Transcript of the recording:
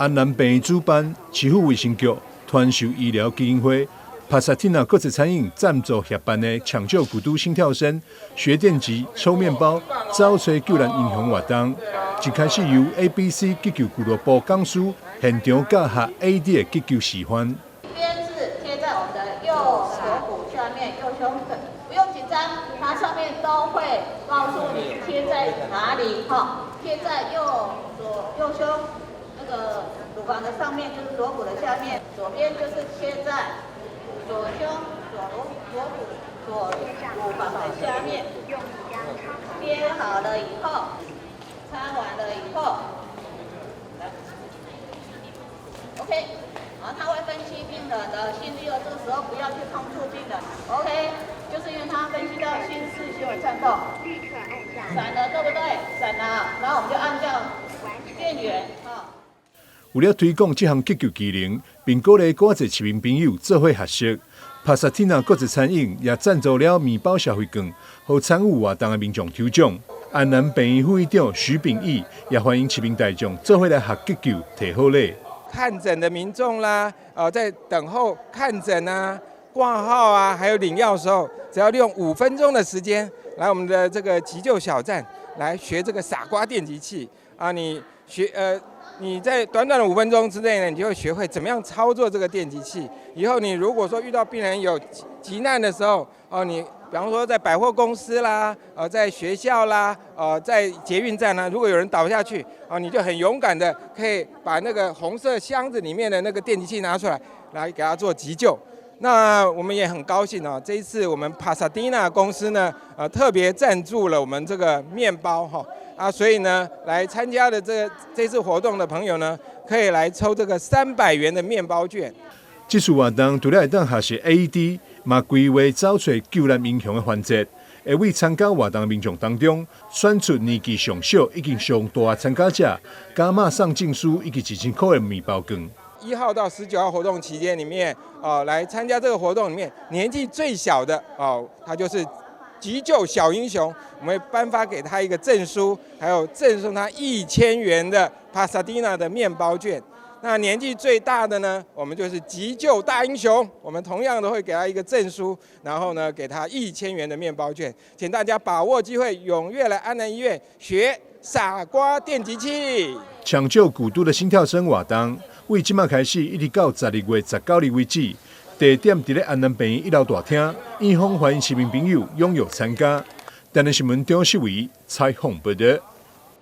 安南病院主辦，市府衛生局、團壽醫療基金會、帕薩蒂娜國際餐飲贊助協辦的搶救古都心跳聲學電擊抽麵包走揣救難英雄活動，一開始由 ABC 急救俱樂部講師現場教學 AED 的急救示範。邊是貼在我們的右鎖骨下面，右胸，不用緊張，它上面都會告訴你貼在哪裡，哈，貼在右左右胸那個乳房的上面，就是鎖骨的下面，左邊就是貼在左胸左乳鎖骨左乳房的下面。貼好了以後，插完了以後，來，OK。然後他會分析病人的心率哦，這個時候不要去碰觸病人，OK，就是因為他分析到心室輕微顫動，閃了對不對？閃了，然後我們就按掉電源，哈。為了推廣這項急救技能，並鼓勵閣濟市民朋友做伙學習，帕薩蒂娜國際餐飲也贊助了麵包消費券，予參與活動的民眾抽獎。安南病院副院長徐秉義也歡迎市民大眾做伙來學急救，提好禮。看診的民眾啦，在等候看診啊、掛號啊，還有領藥的時候，只要利用5分鐘的時間來我們的這個急救小站來學這個傻瓜電擊器啊，你在短短的五分鐘之內呢，你就會學會怎麼樣操作這個電擊器。以後你如果說遇到病人有急難的時候，哦，你比方說在百貨公司啦，在學校啦，在捷運站啦，如果有人倒下去，哦，你就很勇敢的可以把那個紅色箱子裡面的那個電擊器拿出來，來給他做急救。那我們也很高興哦，這一次我們帕薩蒂娜公司呢，特別贊助了我們這個麵包哈，啊，所以呢，來參加的這次活動的朋友呢，可以來抽這個300元的麵包券。這次活動除了會當學習 AED，嘛規劃走揣救難英雄的環節，會為參加活動的民眾當中選出年紀上小以及上大的參加者，加碼送證書以及1000塊的麵包券。 1號到19號活動期間裡面，啊，來參加這個活動裡面年紀最小的哦，他就是急救小英雄，我們會頒發給他一個證書，還有贈送他1000元的帕薩蒂娜的麵包券。那年紀最大的呢，我們就是急救大英雄，我們同樣都會給他一個證書，然後呢，給他一千元的麵包券。請大家把握機會，踴躍來安南醫院學傻瓜電擊器。搶救古都的心跳聲活動，為這馬開始一直到12月19日為止，地點佇咧安南病院一樓大廳，院方歡迎市民朋友踴躍參加。台南新聞張世維採訪報道。